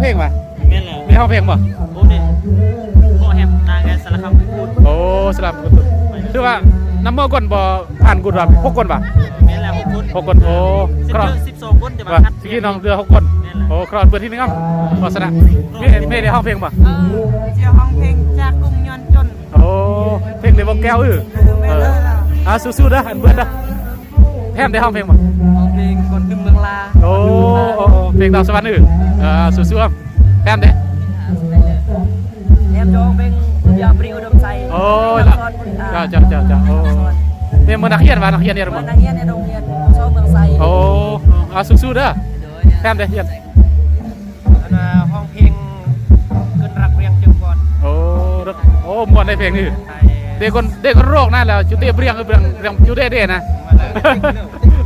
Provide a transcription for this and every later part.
ເພງຫວາ? ແມ່ນແລ້ວ. ມີຮ້ອງເພງບໍ່? ໂອ້ ນີ້ ພໍ່ແຮມນາງແກສາລະຄຳກຸດ. ໂອ້ ສາລະຄຳກຸດ. ຄືວ່ານຳເມື່ອກ່ອນບໍ່ຜ່ານກຸດວ່າຫົກຄົນຫວາ? ແມ່ນແລ້ວ ຫົກຄົນ. ຫົກຄົນ. ໂອ້ ຊິບສອງຄົນຈະມາຄັດ. ຊິກິນນ້ອງເຫຼືອຫົກຄົນ. ແມ່ນແລ້ວ. ໂອ້ ຄະລອດເປີດທີໜຶ່ງເອົາ. ບໍ່ຊະນະ. ແມ່ ແມ່ໄດ້ຮ້ອງເພງບໍ່? ເອີ ຊິຮ້ອງເພງຈາກກຸງຍ້ອນຈົນ. ໂອ້ ເພງໃນວົງແກ້ວ. ເອີ ເອີ ແມ່ນແລ້ວ. ອ່າ ສູ້ໆເດີ ອັນເພື່ອນເດີ. ແຮມໄດ້ຮ້ອງເພງບໍ່? ຮ້ອງເພງກ່ອນຂຶ້ນເມືອງລາ. ໂອ້ ເພງດາວສະຫວັນ. ເອີ ສູ້ໆ. ແຮມເດ້? ແຮມຈະຮ້ອງເພງ ໂອ້ຍ ເຈົ້າ ເຈົ້າ ເຈົ້າ ເຈົ້າ. ໂອ້ ແມ່ນ ເມື່ອນັກຮຽນວ່າ ນັກຮຽນເຮັດບໍ່? ນັກຮຽນເຮັດໂຮງຮຽນ ໂອ້ ເມືອງໄຊ. ໂອ້ ອ່າ ສູ້ໆເດີ. ໂດຍ. ແຮມເດ້ຮຽນ? ອັນນ່າ ຮ້ອງເພງ ເກີນຮັກວຽງເຈີກ່ອນ. ໂອ້ ໂອ້ ມ່ວນໃນເພງນີ້. ເດັກຄົນ ເດັກຄົນໂລກນັ້ນແຫຼະ ຈຸເຕບຽງ ເບຽງ ເບຽງ ຈຸເດເດນະ.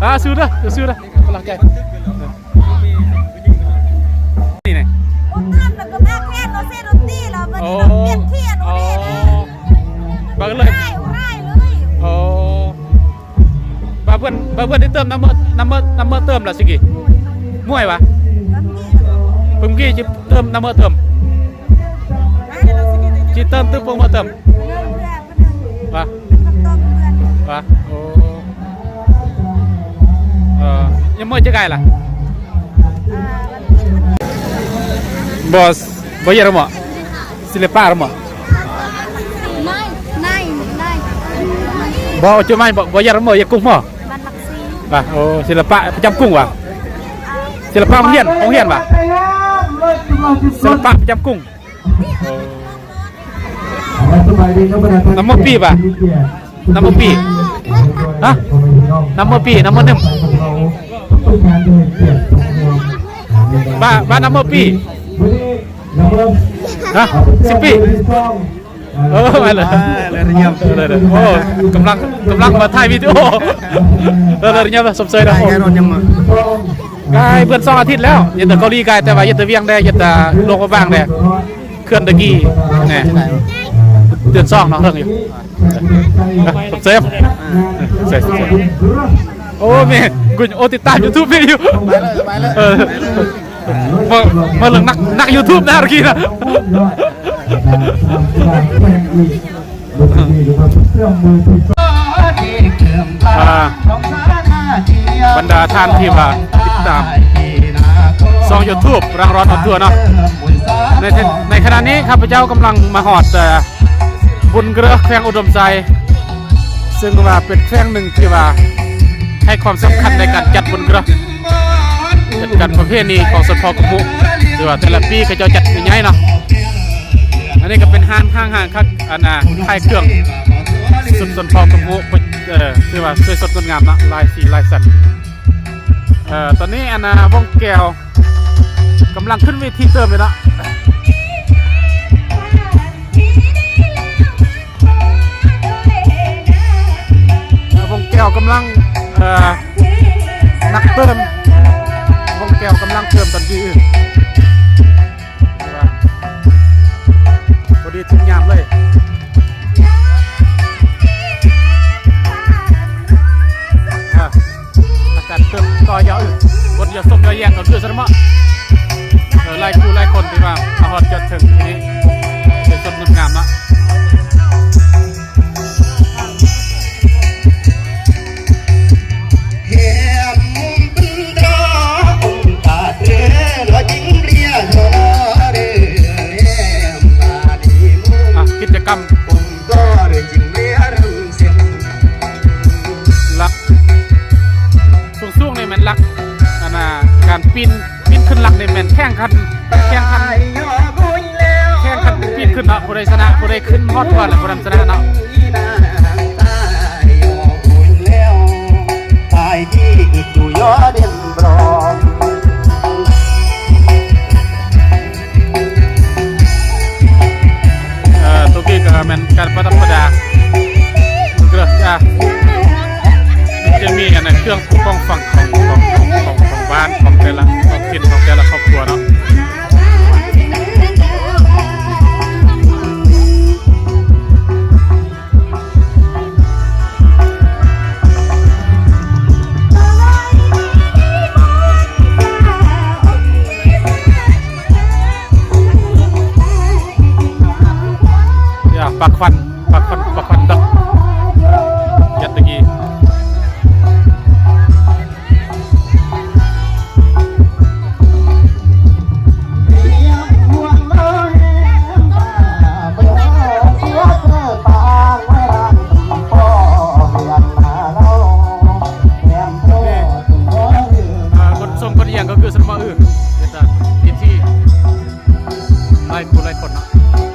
ອ່າ ສູ້ເດີ ສູ້ໆເດີ ກຳລັງໃຈ. ນີ້ນະ ບໍ່ເຕີມແລ້ວກໍມາແຄນ ບໍ່ເຊດົນຕີແລ້ວ ບັດນີ້ລະ ໂອ້ ປ່ຽນເຄຍໂອເດນະ. ໂອ້ ບັດເລີຍ ໂອ້ ບາເພື່ອນ ບາເພື່ອນໄດ້ເຕີມນຳເມີ ນຳເມີ ນຳເມີເຕີມລະຊິກີ ມວຍຫວາ? ປຶ້ມກີ້ຊິເຕີມນຳເມີເຕີມ ຊິເຕີມຕຶບປຶ້ມເມີເຕີມຫວາ? ຫວາ? ໂອ້ ເອີ ຍັງເມີຈັກອ້າຍລະ? ບໍ່ ບໍ່ຢາກເລີຍບໍ່? ສິລະປະເລີຍບໍ່? ບໍ່ ຈຸໄມ ບໍ່ຢາກເລີຍບໍ່? ຢາກກຸ້ງບໍ່? ບ້ານຫຼັກສີ່ ວ່າ ໂອ້ ສິລະປະປະຈຳກຸ້ງຫວາ? ສິລະປະໂຮງຮຽນ ໂຮງຮຽນຫວາ? ສິລະປະປະຈຳກຸ້ງ. ໂອ້ ນຳເມີປີຫວາ? ນຳເມີປີ ຮະ? ນຳເມີປີ ນຳເມີໜຶ່ງ ບ້າ ບ້ານນຳເມີປີ ຮະ? ສິບປີ. ເອີ ມາເລີຍ ເລີຍ ເລີຍ ໂອ້ ກຳລັງ ກຳລັງມາຖ່າຍວິດີໂອ. ເລີຍ ເລີຍ ຊອບເຊີຍເດີ. ໂອ້ ກາຍເພິ່ນສອງອາທິດແລ້ວ ຢູ່ແຕ່ເກົາຫຼີກາຍ ແຕ່ວ່າຢູ່ແຕ່ວຽງແດ່ ຢູ່ແຕ່ຫຼວງພະບາງແດ່ ເຂື່ອນຕະກີ້ແນ່ ເດືອນສອງເນາະ ເຖິງຢູ່ ຊອບເຊີຍ ຊອບເຊີຍ. ໂອ້ ແມ່ ກູ ໂອ້ ຕິດຕາມຢູທູບແມ່ຢູ່ ເອີ ມາ ມາເລື່ອງນັກ ນັກຢູທູບນະ ເມື່ອກີ້ນະ. ອ່າ ບັນດາທ່ານທີ່ວ່າຕິດຕາມຊ່ອງຢູທູບ ລັງຣອນອອນທົວເນາະ ໃນ ໃນຂະນະນີ້ຂ້າພະເຈົ້າກຳລັງມາຮອດ ເອີ ບຸນເກີ້ແຂວງອຸດົມໄຊ ເຊິ່ງວ່າເປັນແຂວງໜຶ່ງທີ່ວ່າໃຫ້ຄວາມສຳຄັນໃນການຈັດບຸນເກີ້ ເປັນການປະເພນີຂອງຊົນເຜົ່າກະມຸ ທີ່ວ່າແຕ່ລະປີເຂົາເຈົ້າຈັດໃຫຍ່ໆເນາະ. ອັນນີ້ກໍເປັນຮ້ານຫ້າງຮ້ານຂາຍ ອັນນ່າ ຂາຍເຄື່ອງຊຸດຊົນເຜົ່າກະມຸ ເອີ ຖືວ່າສວຍສົດງົດງາມເນາະ ຫຼາຍສີຫຼາຍສັນ. ເອີ ຕອນນີ້ ອັນນ່າ ວົງແກ້ວ ກຳລັງຂຶ້ນເວທີເຕີມເລີຍເນາະ. ວົງແກ້ວກຳລັງ ເອີ ນັກເຕີມ ວົງແກ້ວກຳລັງເຕີມຕອນນີ້ ພໍດີຖືກຍາມເລີຍ. ອ່າ ອາກາດເຕີມຕໍ່ຍາວ ບົດຢາສົມຢາແຍງກໍຄືຊັ້ນເນາະ. ເອີ ຫຼາຍຄູ່ຫຼາຍຄົນທີ່ວ່າມາຮອດຈອດເຖິງທີ່ນີ້ ເປັນສົດງົດງາມເນາະ. ອ່ະ ກິດຈະກຳ ຫຼັກສູງໆນີ້ແມ່ນຫຼັກ ອັນນ່າ ການປີນ ປີນຂຶ້ນຫຼັກນີ້ແມ່ນແຂ່ງຂັນ ແຂ່ງຂັນ ແຂ່ງຂັນປີນຂຶ້ນເນາະ ຜູ້ໃດຊະນະ ຜູ້ໃດຂຶ້ນຮອດກ່ອນແລ້ວຜູ້ນັ້ນຊະນະເນາະ. ເອີ ໂຕນີ້ກໍແມ່ນການປະດັບປະດາເກືອກາ ມັນຈະມີອັນນັ້ນ ເຄື່ອງຂອງຝັງຂອງ ຂອງ ຂອງ ຂອງບ້ານ ຂອງແຕ່ລະທ້ອງຖິ່ນ ຂອງແຕ່ລະຄອບຄົວເນາະ. ອ່ະ ຫຼາຍຜູ້ຫຼາຍຄົນເນາະ.